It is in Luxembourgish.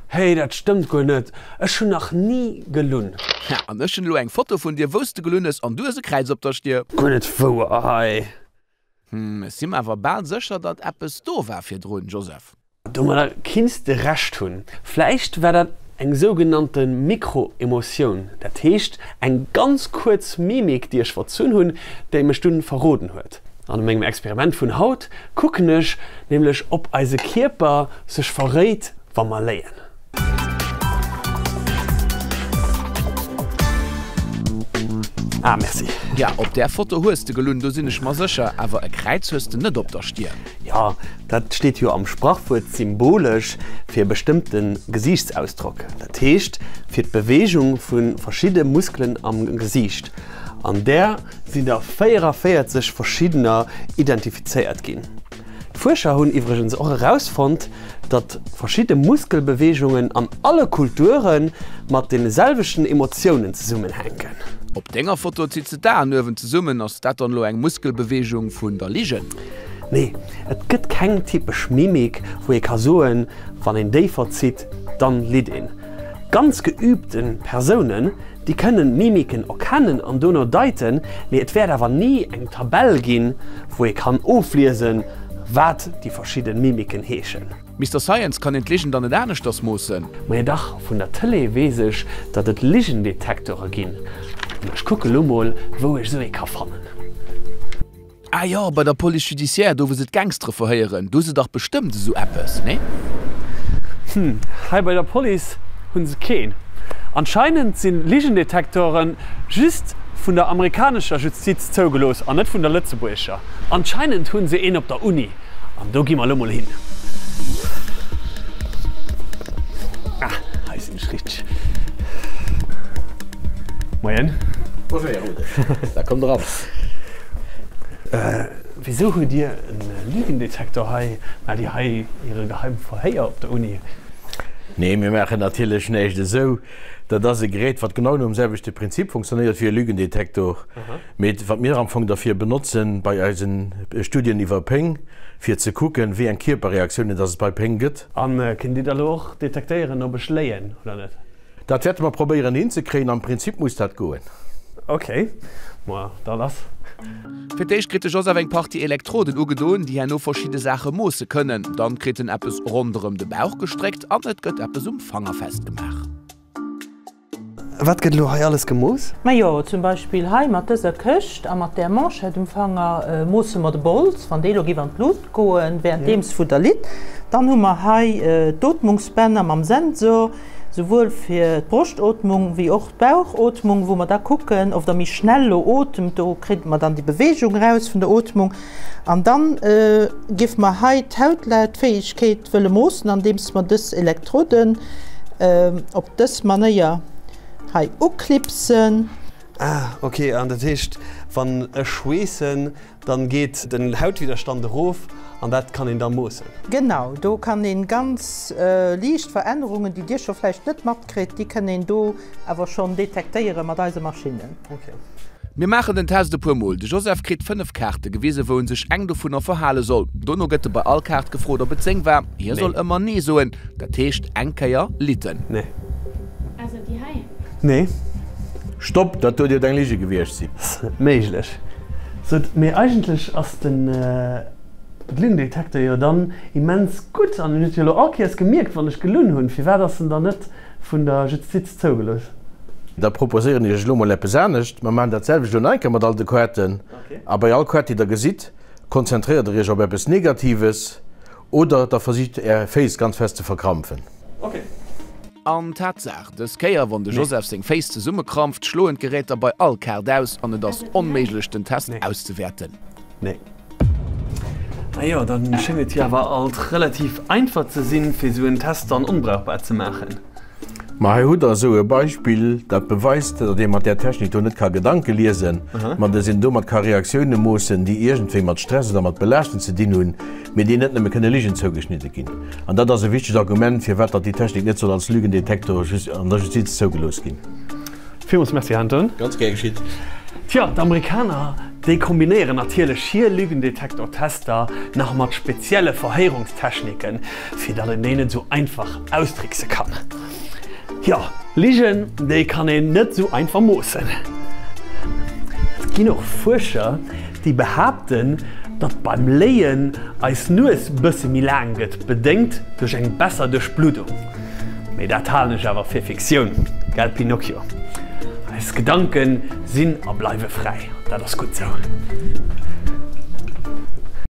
Hey, dat stëmmt guer net, ech hunn nach ni gelunn. Ha, an ech hunn elo eng Foto vun dir, wou s de gelunn hues, an du hues e Kräiz op der Stier. Guer net wouer, hei. Hm, ech si mer awer bal sécher, datt eppes do war virdrun, Joseph. Domadder kinns de Recht hunn. Vläicht war dat eng sougenannte Mikro-Emotioun, dat heescht eng ganz kuerz Mimik, déi ech verzunn hunn, déi mech dunn verroden huet. An mengem Experiment vun haut kucken ech nämlech, ob eise Kierper sech verréit, wa mer léien. Ah, merci. Ja, op där Foto hues de gelunn, do sinn ech mer sécher, awer e Kräiz hues de net op der Stier. Jo, dat steet jo am Sprachwuert symbolesch fir e bestëmmte Gesiichtsausdrock, dat heescht fir d'Beweegung vu verschidde Muskelen am Gesiicht. An där sinn der 44 verschiddener identifizéiert ginn. D'Fuerscher hunn iwwregens och erausfonnt, datt verschidde Muskelbeweegungen an alle Kulture mat de selwechten Emotiounen zesummenhänken. Op denger Foto zitt se d'Aen uewen zesummen, ass dat dann elo eng Muskelbeweegung vun der Ligen? Nee, et gëtt keng typesch Mimik, wou ee ka soen, wann een déi verzitt, dann litt een. Ganz geübte Persounen, déi kënnen Mimiken erkennen an dono deiten, mee et wäert awer ni eng Tabell ginn, wou ee kann ofliesen, wat déi verschidde Mimiken heeschen. Mister Science, kann een d'Ligen dann net aneschters moossen? Majo dach, vun der Tëlee weess ech, datt et Ligendetektore ginn. An ech kucke lo mol, wou ech esou ee ka fannen. Ah jo, bei der Police judiciaire, do wou se d'Gangstere verhéieren, do hu se dach bestëmmt esou eppes, nee? Hm, hei bei der Police hu se keen. Anscheinend si Ligendetektoren just vun der amerikanescher Justiz zougelooss an net vun der lëtzebuergescher. Anscheinend hu se een op der Uni an do gi mer elo mol hin. Ah, hei sinn ech richteg. Moien. Bonjour Här Rodesch, da kommt eran. Wisou hutt Dir e Lügendetektor hei? Maacht Dir hei Iere geheim Verhéier op der Uni? Nee, mir maachen natierlech näischt esou. Dat ass e Gerät, wat genau nom selwechte Prinzip funktionéiert wéi e Lügendetektor, mee wat mir am Fong derfir benotzen bei eise Studien iwwer Péng, fir ze kucken, wéi eng Kierperreaktiounen dass et bei Péng gëtt. A kënnt Dir da lo och detektéieren, ob ech léien oder net? Dat wäerte mer probéieren hinzekréien. Am Prinzip muss dat goen. Ok, ma da lass. Fir d'éischt kritt de Joseph eng Partie Elektroden ugedoen, déi herno verschidde Saache moosse kënnen. Dann kritt en eppes ronderëm de Bauch gestréckt an et gëtt eppes um Fanger festgemaach. Wat gëtt elo hei alles gemooss? Majo, zum Beispill hei mat dëser Këscht a mat där Manchette um Fanger moosse mer de Bols, wann dee lo giff an d'Lut goen, währenddeems wou der litt. Dann hu mer hei d'Ootmungsbänner mam Sensor, souwuel fir d'Broschtotmung wéi och d'Bauchotmung, wou mer da kucken, ob der méi schnell elo otemt, do kritt mer dann déi Beweegung eraus vun der Otmung. An dann géife mer hei d'Hautleitfäegkeet wëlle moossen, andeems mer dës Elektroden op dës Manéier hei uklipsen. Ah, ok, an dat heescht, wann ech schweessen, Dann geet den Hautwiderstand erof an dat kann een da moossen. Genau, do kann een ganz liicht Verännerungen, déi dir scho vläicht net matkritt, déi kënn een do awer schonn detektéiere mat eise Maschinnen. Ok. Mir maachen den Test e puer Mol. De Joseph kritt 5 Kaarte gewisen, wou en sech eng dovunner verhale soll. Dono gëtt e bei all Kaart gefrot, ob et seng war. Hie soll ëmmer Nee soen, dat heescht eng Kéier litten. Nee. Ass et déi hei? Nee. Stopp, dat do dierft eng Lige gewiescht sinn. Ass net méiglech. Sot, mee eigentlech ass den Lügendetektor jo dann immens gutt an en huet jo elo all Kéiers gemierkt, wann ech gelunn hunn. Firwat ass en dann net vun der Justiz zougelooss? Da proposéieren ech iech elo mol eppes anescht. Mer maachen dat selwecht elo nach eng Kéier mat all de Kaarten. A bei all Kaart, déi der gesitt, konzentréiert der iech op eppes Negatives oder der versicht är Féiss ganz fest ze verkrampfen. An Tatsaach, dës Kéier, wann de Joseph seng Féiss zesummekrampft, schloen d'Geräter bei all Kaart aus an et ass onméiglech den Test auszewäerten. Nee. Majo, da schéngt et jo awer alt relativ einfach ze sinn, fir esou en Test dann onbrauchbar ze maachen. Ma hei hutt Der esou e Beispill, dat beweist, datt ee mat där Technik do net ka Gedanke liesen, ma datt een domat ka Reaktioune moossen, déi iergendwéi mat Stress oder mat Belaaschtung ze dinn hunn, mee déi net nëmme kënne Ligen zougeschnidde ginn. An dat ass e wichtegt Argument, firwat datt déi Technik net soll als Lügendetektor an der Justiz zougelooss ginn. Villmools Merci, Här Anton. Ganz gär geschitt. Tjo, d'Amerikaner, déi kombinéieren natierlech hir Lügendetektor-Tester nach mat spezielle Verhéierungstechniken, fir datt een déi net esou einfach austrickse kann. Jo, Ligen, déi kann een net esou einfach moossen. Et ginn och Fuerscher, déi behaapten, datt beim Léien eis Nues bësse méi laang gëtt, bedéngt duerch eng besser Duerchbluddung. Mee dat halen ech awer fir Fiktioun, gell Pinocchio? Eis Gedanke sinn a bleiwe fräi, an dat ass gutt sou.